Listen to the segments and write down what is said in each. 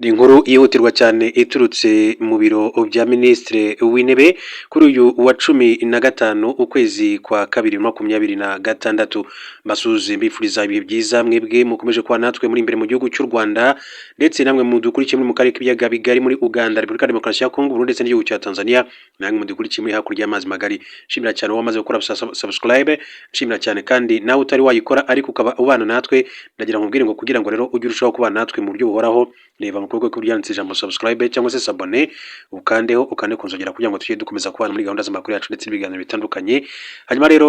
Ni inkuru yihutirwa cyane iturutse mu biro bya Minisitiri w'Intebe kuri uyu wa 15 ukwezi kwa kabiri 2026. Mbasuhuze, mbifuriza ibihe byiza, mwebwe mukomeje kuba natwe muri imbere mu gihugu cy'u Rwanda, ndetse namwe mudukurikiye muri mu karere k'ibiyaga bigari, muri Uganda, Repubulika ya Demokarasi ya Kongo, Burundi ndetse n'igihugu cya Tanzania, namwe mudukurikiye muri hakurya y'amazi magari. Nshimira cyane uwo wamaze gukora subscribe, nshimira cyane kandi nawe utari wayikora ariko ukaba ubana natwe. Ndagira nkubwire ngo kugira ngo rero ujye urushaho kubana natwe mu buryo buhoraho, reba mu kuboko kw'iburyo handitse ijambo subscribe cyangwa se s'abonner, ukandeho, ukande ku nzogera kugira ngo tujye dukomeza kubana muri gahunda z'amakuru yacu ndetse n'ibiganiro bitandukanye. Hanyuma rero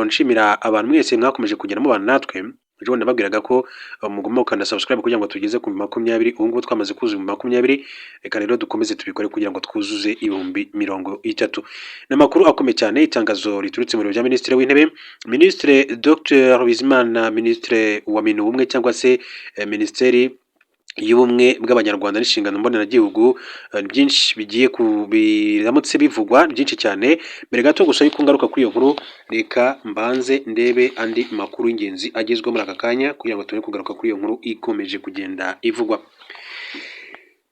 nshimira abantu mwese mwakomeje kugenda mubana natwe. Ejo bundi nababwiraga ko mugomba gukanda subscribe kugira ngo tugeze ku 20,000. Ubu ngubu twamaze kuzuza 20,000. Reka rero dukomeze tubikore kugira ngo twuzuze 30,000. Ni amakuru akomeye cyane, itangazo riturutse mu biro bya Minisitiri w'Intebe, Minisitiri Dr Bizimana, Minisitiri wa Minubumwe cyangwa se Minisiteri y'Ubumwe bw'Abanyarwanda n'Inshingano Mboneragihugu. Byinshi bigiye ku biramutse bivugwa byinshi cyane. Mbere gato gusa yuko ngaruka kuri iyo nkuru, reka mbanze ndebe andi makuru y'ingenzi agezweho muri aka kanya kugira ngo tubone kugaruka kuri iyo nkuru ikomeje kugenda ivugwa.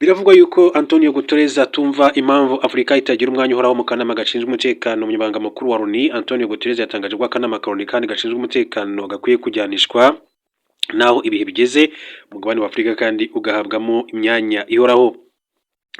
Biravugwa yuko Antonio Guterres atumva impamvu Afurika itagira umwanya uhoraho mu kanama gashinzwe umutekano. Umunyamabanga mukuru wa Loni, Antonio Guterres, yatangaje ko akanama ka Loni kandi gashinzwe umutekano gakwiye kujyanishwa n'aho ibihe bigeze, umugabane wa Afurika kandi ugahabwamo imyanya ihoraho.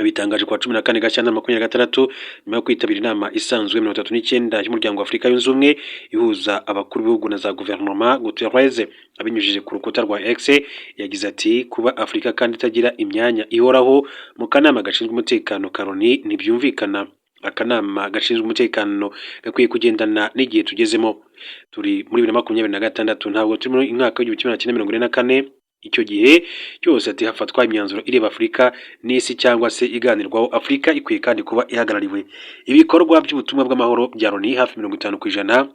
Bitangaje kuwa 14 Gashyantare 2026, nyuma yo kwitabira inama isanzwe 39 y'Umuryango wa Afurika Yunze Ubumwe ihuza abakuru b'ibihugu na za guverinoma. Guterres, abinyujije ku rukuta rwa X, yagize ati: "Kuba Afurika kandi itagira imyanya ihoraho mu kanama gashinzwe umutekano ka Loni ntibyumvikana. Akanama gashinzwe umutekano gakwiye kugendana n'igihe tugezemo. Turi muri 2026, ntabwo turi muri mwaka w'1944. Icyo gihe cyose," ati, "hafatwa imyanzuro ireba Afurika n'isi cyangwa se iganirwaho, Afurika ikwiye kandi kuba ihagarariwe. Ibikorwa by'ubutumwa bw'amahoro bya Loni hafi 50%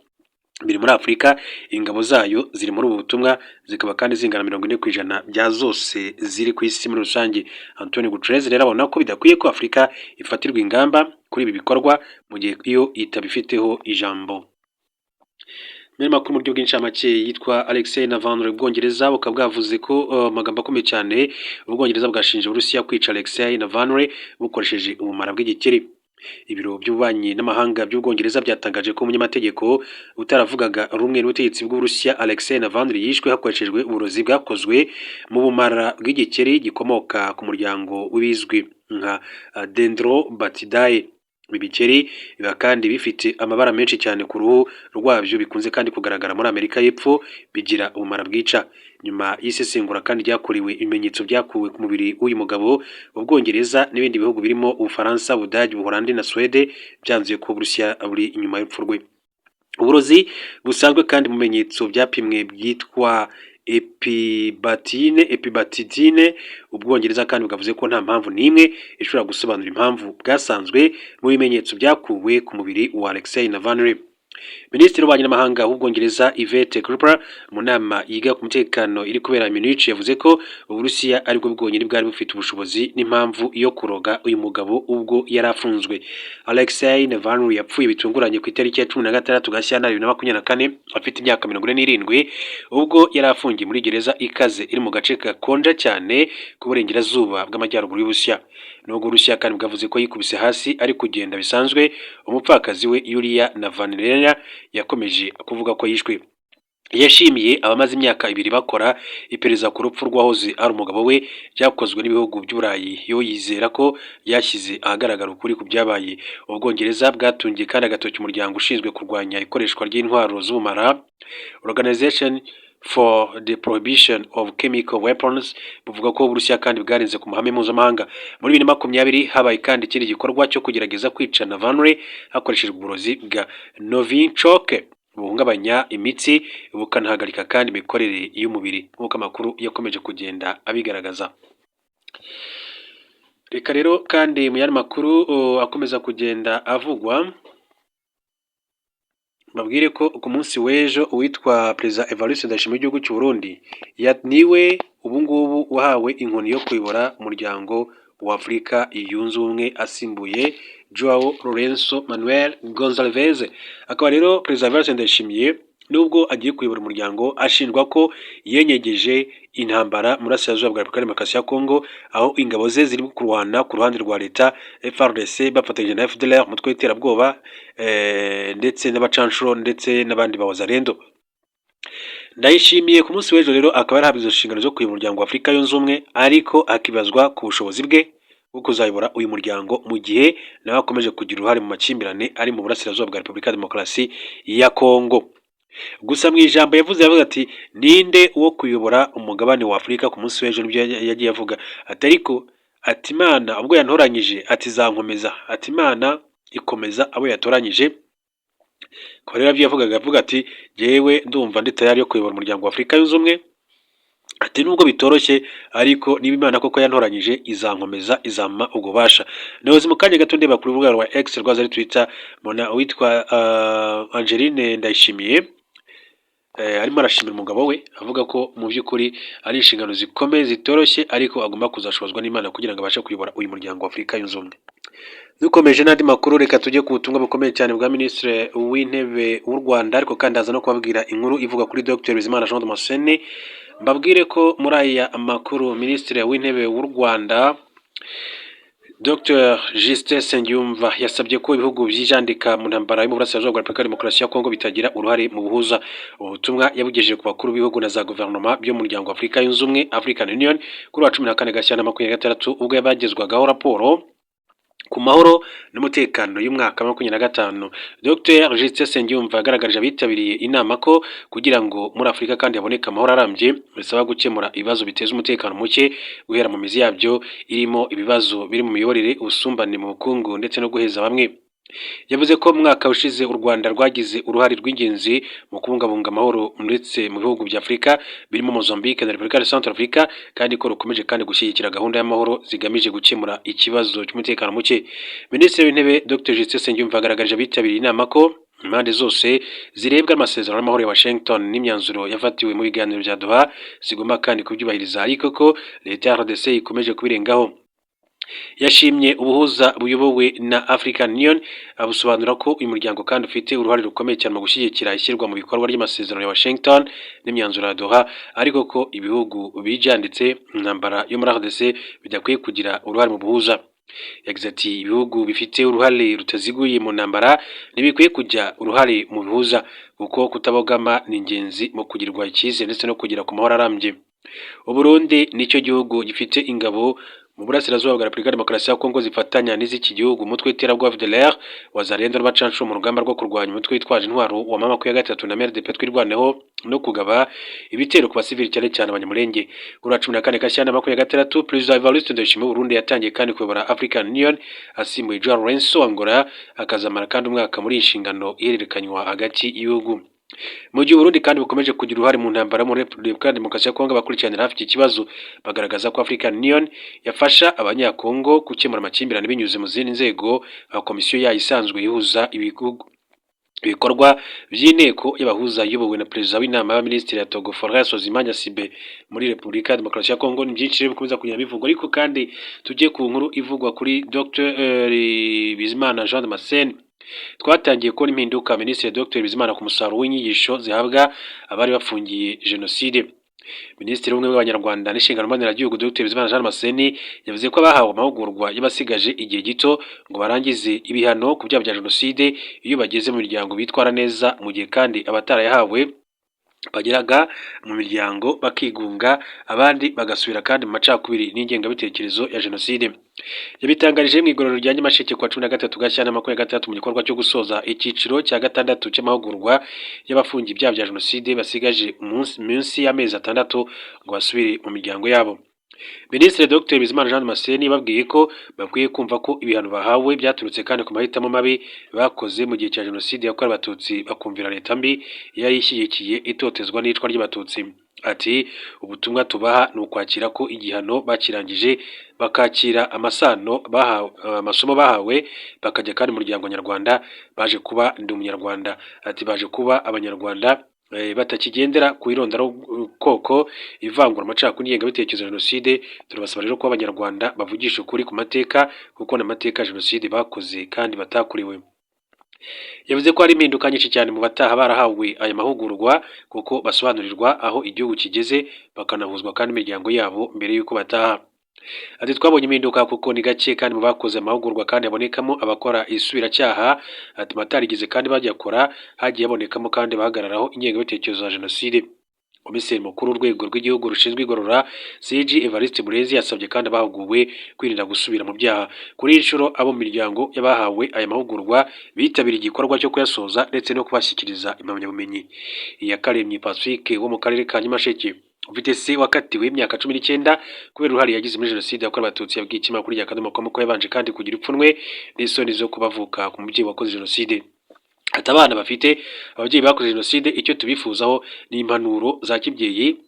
biri muri Afurika. Ingabo zayo ziri muri ubu butumwa zikaba kandi zingana 40% bya zose ziri ku isi muri rusange." Antonio Guterres rero abona ko bidakwiye ko Afurika ifatirwa ingamba kuri ibi bikorwa mu gihe iyo itabifiteho ijambo. Umunyamakuru mu buryo bw'incamake yitwa Alexei Navalny, Ubwongereza bukaba bwavuze ko amagambo akomeye cyane, Ubwongereza bwashinje Uburusiya kwica Alexei Navalny bukoresheje ubumara bw'igikeri. Ibiro by'ububanyi n'amahanga by'Ubwongereza byatangaje ko umunyamategeko utaravugaga rumwe n'ubutegetsi bw'Uburusiya, Alexei Navalny, yishwe hakoreshejwe uburozi bwakozwe mu bumara bw'igikeri gikomoka ku muryango w'ibizwi nka Dendrobatidae. Ibi bikeri biba kandi bifite amabara menshi cyane ku ruhu rwabyo, bikunze kandi kugaragara muri Amerika y'Epfo, bigira ubumara bwica. Nyuma y'isesengura kandi ryakorewe ibimenyetso byakuwe ku mubiri w'uyu mugabo, Ubwongereza n'ibindi bihugu birimo Ubufaransa, Ubudage, Ubuholandi na Suwede byanzuye ko Uburusiya buri inyuma y'urupfu rwe. Uburozi busanzwe kandi mu bimenyetso byapimwe byitwa epibatine, epibatidine. Ubwongereza kandi bwavuze ko nta mpamvu n'imwe ishobora gusobanura impamvu bwasanzwe mu bimenyetso byakuwe ku mubiri wa Alexei Navalny. Minisitiri w'Ububanyi n'Amahanga w'Ubwongereza, Yvette Cooper, mu nama yiga ku mutekano iri kubera Munich, yavuze ko Uburusiya aribwo bwonyine bwari bufite ubushobozi n'impamvu yo kuroga uyu mugabo ubwo yari afunzwe. Alexei Navalny yapfuye bitunguranye ku itariki ya 16 Gashyantare 2024, afite imyaka 47, ubwo yari afungiye muri gereza ikaze iri mu gace gakonja cyane k'uburengerazuba bw'amajyaruguru y'Uburusiya. Nubwo Uburusiya kandi bwavuze ko yikubise hasi ari kugenda bisanzwe, umupfakazi we, Yulia Navalnaya, yakomeje kuvuga ko yishwe. Yashimiye abamaze imyaka 2 bakora iperereza ku rupfu rw'uwahoze ari umugabo we, ryakozwe n'ibihugu by'Uburayi, yo yizera ko ryashyize ahagaragara ukuri ku byabaye. Ubwongereza bwatungiye kandi agatoki umuryango ushinzwe kurwanya ikoreshwa ry'intwaro z'ubumara, Organization for the Prohibition of Chemical Weapons, buvuga ko Uburusiya kandi bwarenze ku mahame mpuzamahanga. Muri 2020 habaye kandi ikindi gikorwa cyo kugerageza kwica Navalny hakoreshejwe uburozi bwa Novichok buhungabanya imitsi bukanahagarika kandi imikorere y'umubiri, nk'uko amakuru yakomeje kugenda abigaragaza. Reka rero kandi mu yandi makuru akomeza kugenda avugwa, babwire ko ku munsi w'ejo uwitwa Perezida Evariste Ndayishimiye w'igihugu cy'u Burundi niwe ubu ngubu wahawe inkoni yo kuyobora Umuryango wa Afurika Yunze Ubumwe, asimbuye Joao Lourenço Manuel Gonçalves. Akaba rero Perezida Evariste Ndayishimiye Nubwo agiye kuyobora umuryango, ashinjwa ko yenyegeje intambara mu burasirazuba bwa Repubulika ya Demokarasi ya Kongo, aho ingabo ze ziri kurwana ku ruhande rwa leta FARDC bafatanyije na FDLR, umutwe w'iterabwoba, ndetse n'abacanshuro ndetse n'abandi ba Wazalendo. Ndayishimiye ku munsi w'ejo rero akaba yarahabwa izo nshingano zo kuyobora Umuryango wa Afurika Yunze Ubumwe, ariko hakibazwa ku bushobozi bwe bwo kuzayobora uyu muryango mu gihe nawe akomeje kugira uruhare mu makimbirane ari mu burasirazuba bwa Repubulika ya Demokarasi ya Kongo. Gusa mu ijambo yavuze, yavuze ati: "Ninde wo kuyobora umugabane wa Afurika?" Ku munsi w'ejo nibyo yagiye avuga ati: "Ariko," ati, "Imana ubwo yantoranyije," ati, "izankomeza." Ati: "Imana ikomeza abo yatoranyije." Akaba rero yavugaga avuga ati: "Jyewe ndumva ndi tayari yo kuyobora Umuryango wa Afurika Yunze Ubumwe." Ati: "Nubwo bitoroshye, ariko niba Imana koko yantoranyije, izankomeza, izampa ubwo bubasha." Nahoze mu kanya gato ndeba ku rubuga rwa X rwa zari Twitter, mbona uwitwa Angeline Ndayishimiye arimo arashimira umugabo we, avuga ko mu by'ukuri ari inshingano zikomeye zitoroshye, ariko agomba kuzashobozwa n'Imana kugira ngo abashe kuyobora uyu Muryango wa Afurika Yunze Ubumwe. Dukomeje n'andi makuru, reka tujye ku butumwa bukomeye cyane bwa Minisitiri w'Intebe w'u Rwanda, ariko kandi aza no kubabwira inkuru ivuga kuri Dr Bizimana Jean Damascene. Mbabwire ko muri aya makuru Minisitiri w'Intebe w'u Rwanda Dr Justin Nsengiyumva yasabye ko ibihugu byijandika mu ntambara yo mu burasirazuba bwa Repubulika ya Demokarasi ya Kongo bitagira uruhare mu buhuza. Ubu butumwa yabugejeje ku bakuru b'ibihugu na za guverinoma byo mu Muryango wa Afurika Yunze Ubumwe, African Union, kuri wa 14 Gashyantare 2026, ubwo bagezwagaho raporo ku mahoro n'umutekano y'umwaka wa 2025. Dr Justin Nsengiyumva yagaragarije abitabiriye inama ko kugira ngo muri Afurika kandi haboneke amahoro arambye, bisaba gukemura ibibazo biteza umutekano muke guhera mu mizi yabyo, irimo ibibazo biri mu miyoborere, ubusumbane mu bukungu ndetse no guheza bamwe. Yavuze ko mu mwaka ushize u Rwanda rwagize uruhare rw'ingenzi mu kubungabunga amahoro ndetse mu bihugu bya Afurika birimo Mozambique na Repubulika ya Centrafrica, kandi ko rukomeje kandi gushyigikira gahunda y'amahoro zigamije gukemura ikibazo cy'umutekano muke. Minisitiri w'Intebe Dr Justin Nsengiyumva yagaragarije abitabiriye inama ko impande zose zirebwa amasezerano y'amahoro ya Washington n'imyanzuro yafatiwe mu biganiro bya Doha zigomba kandi kubyubahiriza, ariko ko leta ya RDC ikomeje kubirengaho. Yashimye ubuhuza buyobowe na African Union, abusobanura ko uyu muryango kandi ufite uruhare rukomeye cyane mu gushyigikira ishyirwa mu bikorwa ry'amasezerano ya Washington n'imyanzuro ya Doha, ariko ko ibihugu bijanditse intambara yo muri RDC bidakwiye kugira uruhare mu buhuza. Yagize ati: "Ibihugu bifite uruhare rutaziguye mu ntambara ntibikwiye kujya uruhare mu bihuza, kuko kutabogama ni ingenzi mu kugirirwa icyizere ndetse no kugera ku mahoro arambye." Uburundi nicyo gihugu gifite ingabo mu burasirazuba bwa Repubulika ya Demokarasi ya Kongo zifatanya n'iz'iki gihugu umutwe w'iterabwoba FDLR, Wazalendo n'abacanshuro mu rugamba rwo kurwanya umutwe witwaje intwaro wa M23 na MRDP Twirwaneho, no kugaba ibitero ku basivili, cyane cyane Abanyamulenge. Kuri wa 14 Gashyantare 2026, Perezida Evariste Ndayishimiye w'u Burundi yatangiye kandi kuyobora African Union asimbuye João Lourenço wa Angola, akazamara kandi umwaka muri iyi nshingano ihererekanywa hagati y'ibihugu. Mu gihe Uburundi kandi bukomeje kugira uruhare mu ntambara muri Repubulika ya Demokarasi ya Kongo, abakurikiranira hafi iki kibazo bagaragaza ko African Union yafasha Abanyakongo gukemura amakimbirane binyuze mu zindi nzego nka komisiyo yayo isanzwe ihuza ibihugu ibikorwa by'inteko y'abahuza iyobowe na Perezida w'Inama y'Abaminisitiri ya Togo, Faure Essozimna Gnassingbé, muri Repubulika ya Demokarasi ya Kongo. Ni byinshi rero bikomeza kugenda bivugwa, ariko kandi tujye ku nkuru ivugwa kuri Dr Bizimana Jean Damascene. Twatangiye kubona impinduka, Minisitiri Dr Bizimana ku musaruro w'inyigisho zihabwa abari bafungiye jenoside. Minisitiri w'Ubumwe bw'Abanyarwanda n'Inshingano Mboneragihugu, Dr Bizimana Jean Damascene, yavuze ko abahawe amahugurwa y'abasigaje igihe gito ngo barangize ibihano ku byaha bya jenoside, iyo bageze mu miryango bitwara neza, mu gihe kandi abatarayahawe bageraga mu miryango bakigunga, abandi bagasubira kandi mu macakubiri n'ingengabitekerezo ya jenoside. Yabitangarije mu igororero rya Nyamasheke kuwa 13 Gashyantare 2026, mu gikorwa cyo gusoza icyiciro cya gatandatu cy'amahugurwa y'abafungiye ibyaha bya jenoside basigaje munsi y'amezi 6 ngo basubire mu miryango yabo. Minisitiri Dr Bizimana Jean Damascene yababwiye ko bakwiye kumva ko ibihano bahawe byaturutse kandi ku mahitamo mabi bakoze mu gihe cya jenoside yakorewe Abatutsi, bakumvira leta mbi yari ishyigikiye itotezwa n'iyicwa ry'Abatutsi. Ati: "Ubutumwa tubaha ni ukwakira ko igihano bakirangije, bakakira amasano bahawe, amasomo bahawe, bakajya kandi mu muryango nyarwanda. Baje kuba 'Ndi Umunyarwanda.'" Ati: "Baje kuba Abanyarwanda batakigendera ku irondakoko, ivangura, amacakubiri n'ingengabitekerezo ya jenoside. Turabasaba rero kuba Abanyarwanda bavugisha ukuri ku mateka, kuko n'amateka ya jenoside bakoze kandi batakorewe." Yavuze ko hari impinduka nyinshi cyane mu bataha barahawe aya mahugurwa, kuko basobanurirwa aho igihugu kigeze, bakanahuzwa kandi imiryango yabo mbere y'uko bataha. Ati: "Twabonye impinduka kuko ni gake kandi mu bakoze amahugurwa kandi habonekamo abakora isubiracyaha." Ati: "Batarigeze kandi bayakora, hagiye habonekamo kandi bahagararaho ingengabitekerezo ya jenoside." Komiseri mukuru w'urwego rw'igihugu rushinzwe igorora, CG Evariste Murenzi, yasabye kandi abahuguwe kwirinda gusubira mu byaha. Kuri iyi nshuro, abo mu miryango y'abahawe aya mahugurwa bitabiriye igikorwa cyo kuyasoza ndetse no kubashyikiriza impamyabumenyi. Iyakaremye Pacifique wo mu karere ka Nyamasheke, ufite se wakatiwe imyaka 19 kubera uruhare yagize muri jenoside yakorewe Abatutsi, yabwiye ikinyamakuru rya Akadomo com ko yabanje kandi kugira ipfunwe n'isoni zo kuba avuka ku mubyeyi wakoze jenoside. Ati: "Abana bafite ababyeyi bakoze jenoside, icyo tubifuzaho ni impanuro za kibyeyi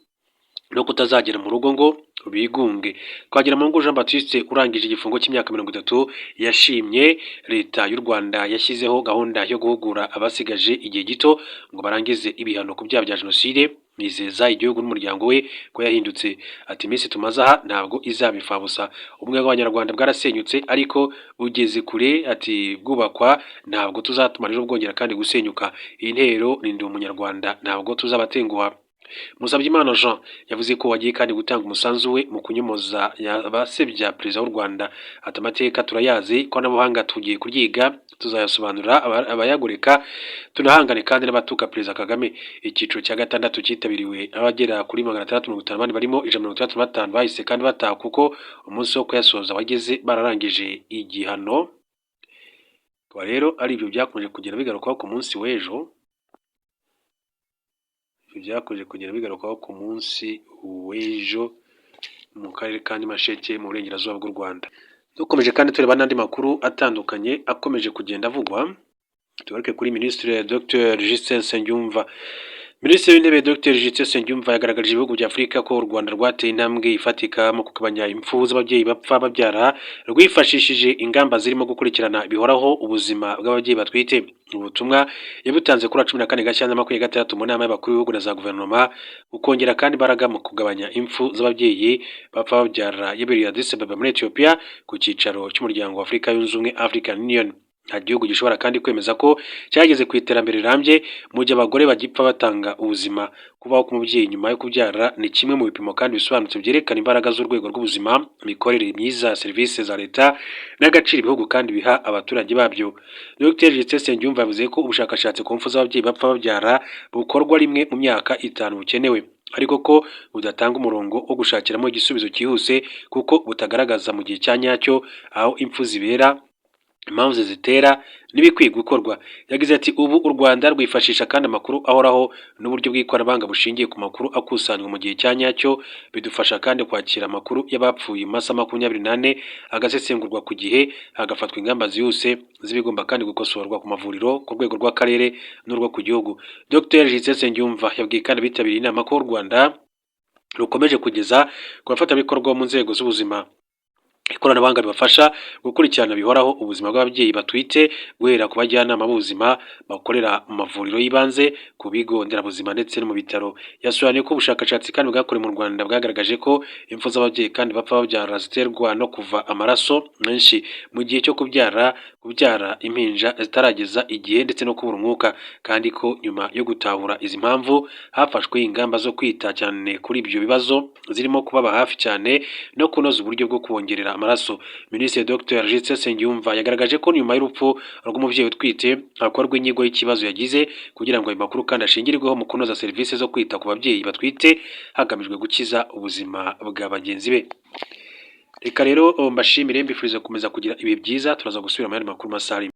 no kutazagera mu rugo ngo bigunge." Twagiramungu Jean Baptiste, urangije igifungo cy'imyaka 30, yashimye Leta y'u Rwanda yashyizeho gahunda yo guhugura abasigaje igihe gito ngo barangize ibihano ku byaha bya jenoside, yizeza igihugu n'umuryango we ko yahindutse. Ati: "Iminsi tumaze aha ntabwo izaba imfabusa. Ubumwe bw'Abanyarwanda bwarasenyutse ariko bugeze kure." Ati: "Bwubakwa, ntabwo tuzatuma rero bwongera kandi gusenyuka. Iyi ntero ni Ndi Umunyarwanda, ntabwo tuzabatenguha." Musabyimana Jean yavuze ko wagiye kandi gutanga umusanzu we mu kunyomoza abasebya Perezida w'u Rwanda. Ati: "Amateka turayazi, ikoranabuhanga tugiye kuryiga, tuzayasobanurira abayagoreka, tunahangane kandi n'abatuka Perezida Kagame." Icyiciro cya gatandatu cyitabiriwe abagera kuri 650, abandi barimo 165 bahise kandi bataha kuko umunsi wo kuyasoza wageze bararangije igihano. Akaba rero ari ibyo byakomeje kugenda bigarukwaho ku munsi w'ejo, byakomeje kugenda bigarukwaho ku munsi w'ejo mu karere ka Nyamasheke mu burengerazuba bw'u Rwanda. Dukomeje kandi tureba n'andi makuru atandukanye akomeje kugenda avugwa, tugaruke kuri Minisitiri Dr Justin Nsengiyumva. Minisitiri w'Intebe Dr Justin Nsengiyumva yagaragarije ibihugu bya Afurika ko u Rwanda rwateye intambwe ifatika mu kugabanya impfu z'ababyeyi bapfa babyara, rwifashishije ingamba zirimo gukurikirana bihoraho ubuzima bw'ababyeyi batwite. Ubu butumwa yabutanze kuri 14 Gashyantare 26 mu nama y'abakuru b'ibihugu na za guverinoma, ukongera kandi imbaraga mu kugabanya impfu z'ababyeyi bapfa babyara, yabereye Addis Ababa muri Ethiopia ku cyicaro cy'umuryango wa Afurika yunze Ubumwe, African Union. Nta gihugu gishobora kandi kwemeza ko cyageze ku iterambere rirambye mu gihe abagore bagipfa batanga ubuzima. Kubaho k'umubyeyi nyuma yo kubyara ni kimwe mu bipimo kandi bisobanutse byerekana imbaraga z'urwego rw'ubuzima, imikorere myiza ya serivisi za leta n'agaciro ibihugu kandi biha abaturage babyo. Dr Justin Nsengiyumva yavuze ko ubushakashatsi ku mpfu z'ababyeyi bapfa babyara bukorwa rimwe mu myaka 5 bukenewe, ariko ko budatanga umurongo wo gushakiramo igisubizo cyihuse, kuko butagaragaza mu gihe cya nyacyo aho impfu zibera, impamvu zizitera n'ibikwiye gukorwa. Yagize ati: "Ubu u Rwanda rwifashisha kandi amakuru ahoraho n'uburyo bw'ikoranabuhanga bushingiye ku makuru akusanywa mu gihe cya nyacyo. Bidufasha kandi kwakira amakuru y'abapfuye mu masaha 24, agasesengurwa ku gihe, hagafatwa ingamba zihuse z'ibigomba kandi gukosorwa ku mavuriro, ku rwego rw'akarere n'urwo ku gihugu." Dr Justin Nsengiyumva yabwiye kandi abitabiriye inama ko u Rwanda rukomeje kugeza ku bafatanyabikorwa mu nzego z'ubuzima ikoranabuhanga ribafasha gukurikirana bihoraho ubuzima bw'ababyeyi batwite, guhera ku bajyanama b'ubuzima bakorera mu mavuriro y'ibanze, ku bigo nderabuzima ndetse no mu bitaro. Yasobanuye ko ubushakashatsi kandi bwakorewe mu Rwanda bwagaragaje ko impfu z'ababyeyi kandi bapfa babyara ziterwa no kuva amaraso menshi mu gihe cyo kubyara, kubyara impinja zitarageza igihe ndetse no kubura umwuka, kandi ko nyuma yo gutahura izi mpamvu hafashwe ingamba zo kwita cyane kuri ibyo bibazo, zirimo kubaba hafi cyane no kunoza uburyo bwo kubongerera amaraso. Minisitiri Dr Justin Nsengiyumva yagaragaje ko nyuma y'urupfu rw'umubyeyi utwite hakorwa inyigo y'ikibazo yagize, kugira ngo ayo makuru kandi ashingirweho mu kunoza serivisi zo kwita ku babyeyi batwite, hagamijwe gukiza ubuzima bwa bagenzi be. Reka rero mbashimire, mbifuriza gukomeza kugira ibihe byiza. Turaza gusubira mu yandi makuru masaha.